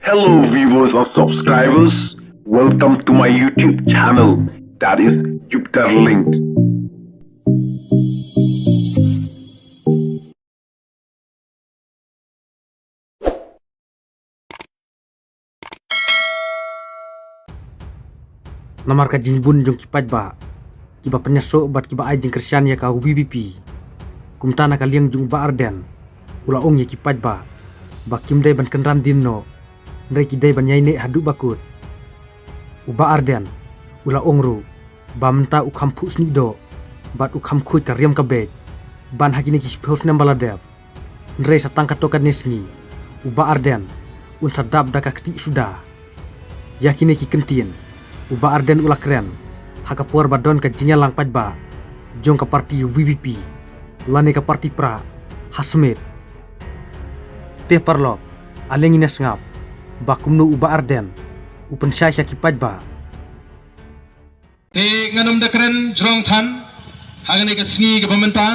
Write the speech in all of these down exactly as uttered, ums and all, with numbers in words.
Hello viewers and subscribers, welcome to my YouTube channel, that is Jupiter Linked. Namar ka jingbun jong ki paidbah kiba pynïasoh bad kiba ai jingkyrshan ïa ka VPP. Kumta na ka liang jong u Bah Ardent u la ong ïa ki paidbah ba kim dei ban kynran dien noh, hynrei ki dei ban ïaineh haduh ba kut. U Bah Ardent u la ong ruh ba mynta u kham phuh snieh doh bad u kham khuid ka riam ka beit ban ha kine ki shiphew snem ba la dep. Hynrei sa tang katto katne sngi u Bah Ardent un sa dap da ka ktieh suda. Ïa kine ki kyntien u Bah Ardent u la kren ha ka por ba don ka jingïalang paidbah jong ka parti VPP lane ka parti Prah ha Smit. Te paralok, ale ngin ïa sngap ba kumno u Bah Ardent u pynshai sha ki paidbah. Te ngan ym da kren jrong than ha kane ka sngi kaba mynta.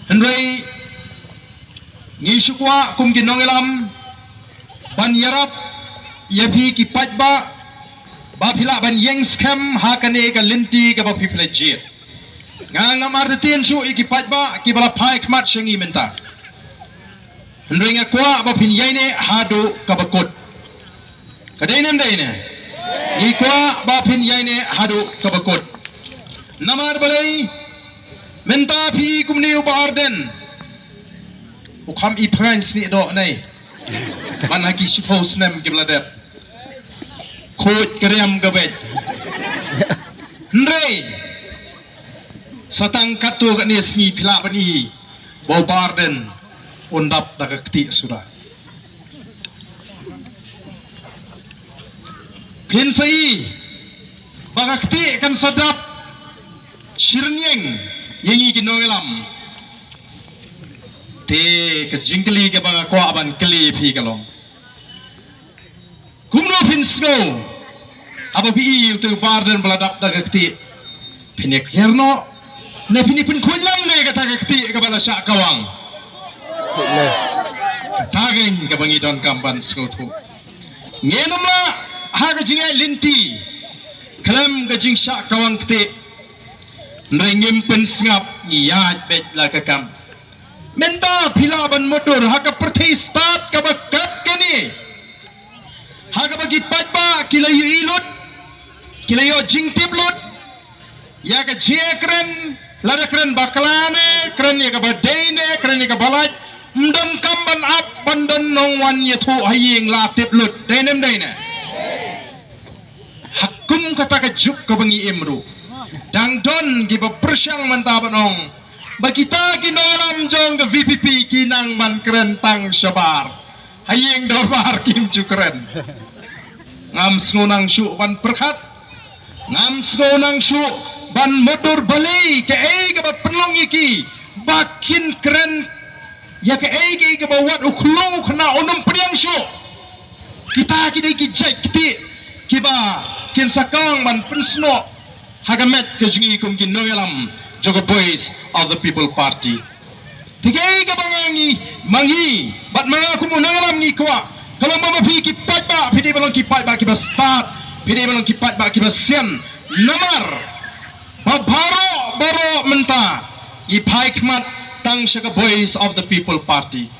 Hynrei ngi shu kwah kum ki nongïalam ban ïarap ïa phi ki paidbah ba phi lah ban ïeng skhem ha kane ka lynti kaba phi pynleit jied. Nga ngam artatien shuh ïa ki paidbah kiba la phai khmat sha ngi mynta. Hynrei nga kwah ba phin ïaineh haduh kaba kut. Ka dei ne em dei ne? Ngi kwah ba phin ïaineh haduh kaba kut. Namar balei mynta phi i kumne u Bah Ardent u kham i pyngan snieh doh ne? Man ha ki shiphew snem kiba la dep. Khuid ka riam ka beit. Hynrei sa tang katto katne sngi phi lah ban i ba u Bah Ardent un dap da ka ktieh suda. Phin sa i ba ka ktieh kan sa dap shirnieng ïa ngi ki nongïalam. Te ka jingkylli kaba nga kwah ban kylli phi ka long, kumno phin sngew haba phi i utu u Bah Ardent ba la dap da ka ktieh? Phin ïa kiar noh ne phin ïa pynkhuid lang ne kata ka ktieh kaba la shah kawang? Kata kein kaba ngi donkam ban sngewthuh. Ngin ym lah ha ka jingïaid lynti khlem ka jingshah kawang ktieh. Hynrei ngim pynsngap, ngi ïaid beit la ka kam. Mynta phi lah ban mutdur ha ka pyrthei stad kaba kat kane, ha kaba ki paidbah ki la ïohi lut, ki la ïoh jingtip lut ïa ka jingkren, lada kren bakla ne kren ïa kaba dei ne kren ïa kaba lait, ym donkam ban ap ban don nongwan ïathuh ha ïing, la tip lut. Dei ne em dei ne? Ha kum kata ka juk kaba ngi im ruh dang don kiba pyrshang mynta ban ong ba kita ki nongïalam jong ka VPP ki nang ban kren tang shabar, ha ïing dorbar kim ju kren. Ngam sngew nang shuh ban pyrkhat, ngam sngew nang shuh ban mutdur balei, kaei kaba pynlong ïa ki ba kin kren ïa kaei kaei kaba wat u khlung u khynnah un ym pdiang shuh. Kita ki dei ki jait ktieh kiba kin sa kawang ban pynsnoh ha ka met ka jong ngi kum ki nongïalam jong ka Voice of the People Party. Te kaei kaba nga ngi, ma ngi bad ma nga kum u nongïalam ngi kwah ka long ba ma phi ki paidbah phi dei ban long ki paidbah kiba stad, phi dei ban long ki paidbah kiba sian. Namar ba baroh baroh mynta ngi phai khmat tang sha ka Voice of the People Party.